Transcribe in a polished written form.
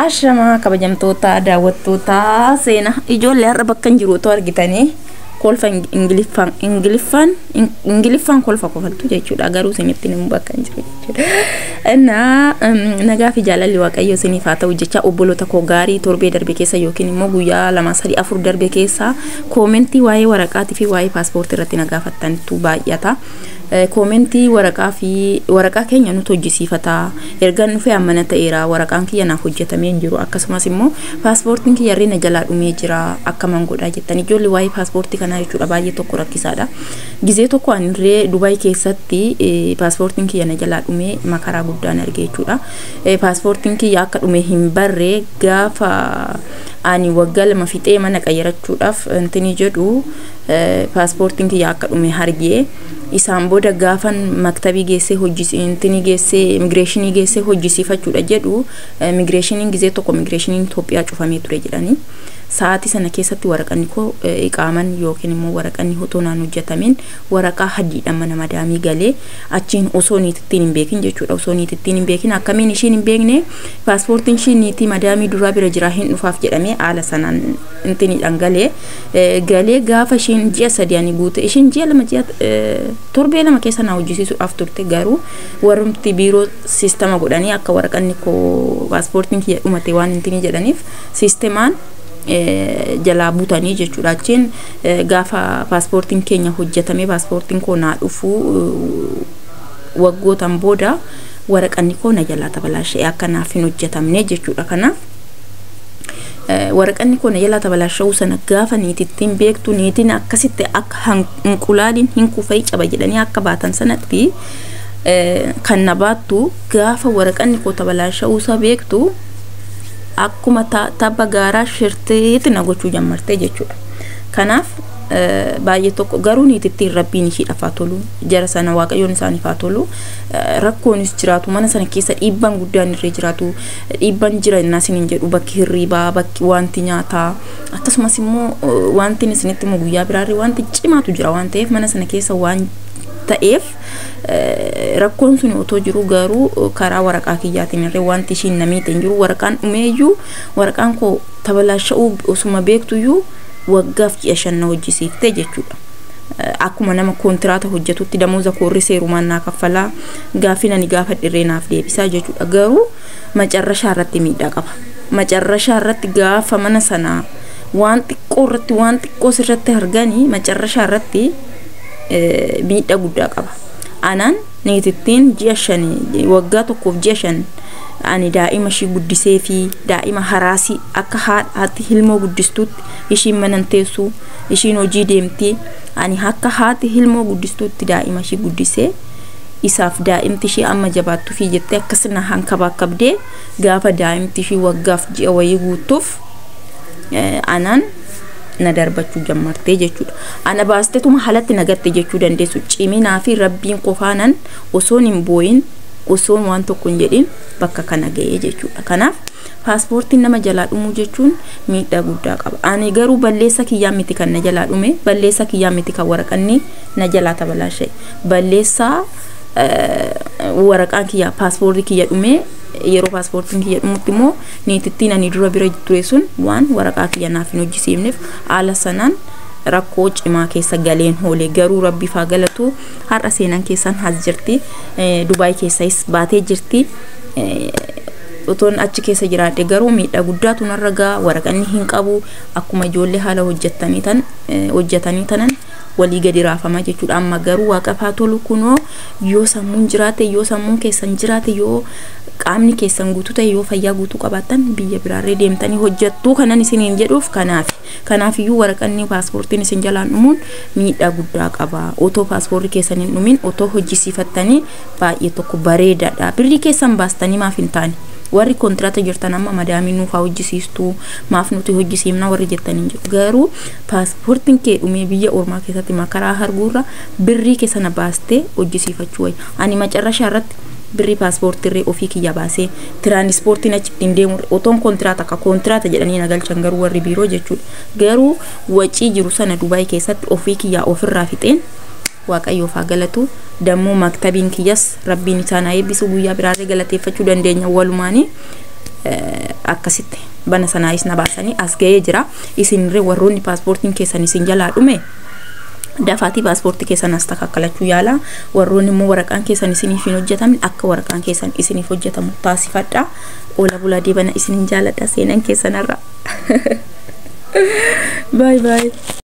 Ashamaa kabajamtoota daawwattoota seenaa ijoollee har'a bakka hin jiru otoo argitanii kolfa ingiliffaan ingiliffaan ingiliffaan kolfa kofaltu jechuudha, garuu isinitti himu bakka hin jiru jechuudha. Innaa nagaa fi jaalalli Waaqayyo isiniif haa ta'u jecha, obboloota koo gaarii, torbee darbe keessa yookiin immoo guyyaa 2, 3, 4 darbe keessa koomentii waa'ee waraqaatii fi waa'ee paaspoortii irratti na gaafattantu baay'ata. Koomentii waraqaa fi waraqaa keenya nutu hojjisiifata. Ergan dhufee ammana ta'eera, waraqaan kiyya naaf hojjetamee hin jiru, akkasumas immoo paaspoortiin kiyya irree na jalaa dhumee jira, akkaman godhaa jettan ijoolli. Waa'ee paaspoortii kanaa jechuudha baay'ee tokko rakkisaadha. Gizee tokko ani irree Dubaay keessatti paaspoortiin kiyya na jalaa dhumee makaraa guddaan arge jechuudha. Paaspoortiin kiyya akka dhume hin barre gaafa ani waggaa 2 fixee mana qayyarachuudhaaf intini jedhu paaspoortiin kiyya akka dhume argee. Isaan booda gaafan maktabii geessee hojjisi intini geessee immigireeshinii geessee hojjisiifachuudha jedhu, immigireeshiniin gizee tokko immigireeshiniin Itoophiyaa cufamee ture jedhanii. Sa'aatii sana keessatti waraqanni koo iqaaman yookiin immoo waraqanni otoo naan hojjetamin waraqaa hadiidhaan mana madaamii galee, achiin osoo niitittiin hin beekin jechuudha. Osoo niitittiin hin beekin, akkamiin ishiin hin beekne, paaspoortiin ishii niitii madaamii duraa bira jira, hin dhufaaf jedhamee haala sanaan intiniidhaan galee. Galee gaafa ishiin ji'a 3 ani guute, ishiin ji'a 2, ji'a torbee 2 keessa na hojjisiisuudhaaf turte, garuu warrumti biiroo siistama godhanii akka waraqanni koo paaspoortiin kiyya dhumate waan intinii jedhaniif siistemaan jalaa butanii jechuudha. Achiin gaafa paaspoortiin keenya hojjetamee paaspoortiin koo naa dhufu waggootan booda waraqanni koo na jalaa tabalaashee akka naaf hin hojjetamne jechuudha. Kanaaf waraqanni koo na jalaa tabalaasha'uu sana gaafa niitittiin beektu, niitiin akkasitti akka hinqulaaliin hin kufee caba jedhanii akka baatan sanatti kan na baattu, gaafa waraqanni koo tabalaasha'uu isaa beektu akkuma tabba gaaraa shirteetti na gochuu jammartee jechuudha. Kanaaf baay'ee tokko garuu niitittiin Rabbiin ishiidhaaf haa tolu, jara sana Waaqayyoon isaaniif haa tolu. Rakkoonis jiraatu, mana sana keessa dhiibbaan guddaan irree jiraatu, dhiibbaan jira innaa isiniin jedhu, bakki hirribaa, bakki wanti nyaataa, akkasumas immoo wanti isinitti immoo guyyaa biraarree wanti cimaatu jira waan ta'eef, mana sana keessa waan ta'eef rakkoon sun otoo jiru garuu karaa waraqaa kiyyaatiin irree wanti ishiin namiite hin jiru. Waraqaan dhumeeyyuu, waraqaan koo tabalaasha'uu osuma beektuyyuu waggaaf ji'a 5 na hojjisiifte jechuudha. Akkuma nama kontiraata hojjetutti damooza koorri seerumaan naa kaffalaa, gaaffii ani gaafa dhirree naaf deebisaa jechuudha. Garuu macarrashaa irratti miidhaa qaba. Macarrashaa irratti gaafa mana sanaa waan xiqqoo irratti waan xiqqoo sirratti arganii macarrashaa irratti miidhaa guddaa qaba. Anaan niitittiin ji'a 5, waggaa tokkoof ji'a 5 ani daa'ima ishii guddisee fi daa'ima haraasii akka haati hilmoo guddistuutti, ishiin manan teessu, ishiin hojii deemti, ani akka haati hilmoo guddistuutti daa'ima ishii guddisee isaaf, daa'imti ishii amma jabaattuu fi jettee akkasina hankabaakabdee, gaafa daa'imti ishii waggaaf ji'a wayii guutuuf anaan na darbachuu jammartee jechuudha. Ana baastetuma halatti nagatte jechuu dandeessu. Ciminaa fi Rabbiin qofaanan osoon hin boo'in, osoon waan tokko hin jedhin bakka kana ga'ee jechuudha. Kanaaf paaspoortiin nama jalaa dhumuu jechuun miidhaa guddaa qaba. Ani garuu balleessa kiyyaa miti kan na jalaa dhume, balleessa kiyyaa miti kan waraqanni na jalaa tabalaasha'e. Balleessaa waraqaan kiyya paaspoortii kiyya dhume, yeroo paaspoortiin kiyya dhumutti immoo niitittiin ani dura bira ture sun waan waraqaa kiyya naaf hin hojjisiifneef haala sanaan rakkoo cimaa keessa galeen hoole. Garuu Rabbiif haa galatu, har'a seenan keessan has jirti, Dubaay keessas baatee jirti. Otoon achi keessa jiraadhe garuu miidhaa guddaatu narra ga'a. Waraqanni hin qabu, akkuma ijoollee haala hojjettanii tan hojjetanii tanan walii gadi raafama jechuudha. Amma garuu Waaqaaf haa tolu, kunoo yoo sammuun jiraate, yoo sammuun keessan jiraate, yoo qaamni keessan guutuu ta'e, yoo fayyaa guutuu qabaattan biyya biraarree deemtanii hojjettuu kanan isiniin jedhuuf kanaaf. Kanaafiyyuu waraqanni paaspoortiin isin jalaan dhumuun miidhaa guddaa qaba. Otoo paaspoortii keessan hin dhumin otoo hojjisiifattanii baay'ee tokko bareedaadha. Birrii keessan baastanii maaf hin taane? Warri kontiraata jirtan amma madaamii nuuf haa hojjisiistuu, maaf nuti hojjisiifna warri jettanii jiru. Garuu paaspoortiin kee dhumee biyya ormaa keessatti makaraa arguurra birrii keessana baastee hojjisiifachuu wayya. Ani macarrashaa irratti birrii paaspoortiirree ofii kiyya baasee, tiraanispoortiin achi ittiin deemu otoon kontiraata akka kontiraata jedhanii na galchan garuu warri biiroo jechuudha. Garuu wacii jiru sana Dubaay keessatti ofii kiyyaa ofirraa fixeen, Waaqayyoof haa galatu. Dammoo maktabiin kiyyas Rabbiin isaan haa eebbisu, guyyaa biraarree galateeffachuu dandeenya walumaanii. Akkasitti bana sanaayis na baasanii as ga'ee jira. Isinirree warroonni paaspoortiin keessan isin jalaa dhume, dafaatii paaspoortii keessan as takakkalachuu yaala. Warroonni immoo waraqaan keessan isiniif hin hojjetamne, akka waraqaan keessan isiniif hojjetamu taasifadha. Oola bulaa deebana, isinin jaaladha. Seenan keessanarra. Bye bye.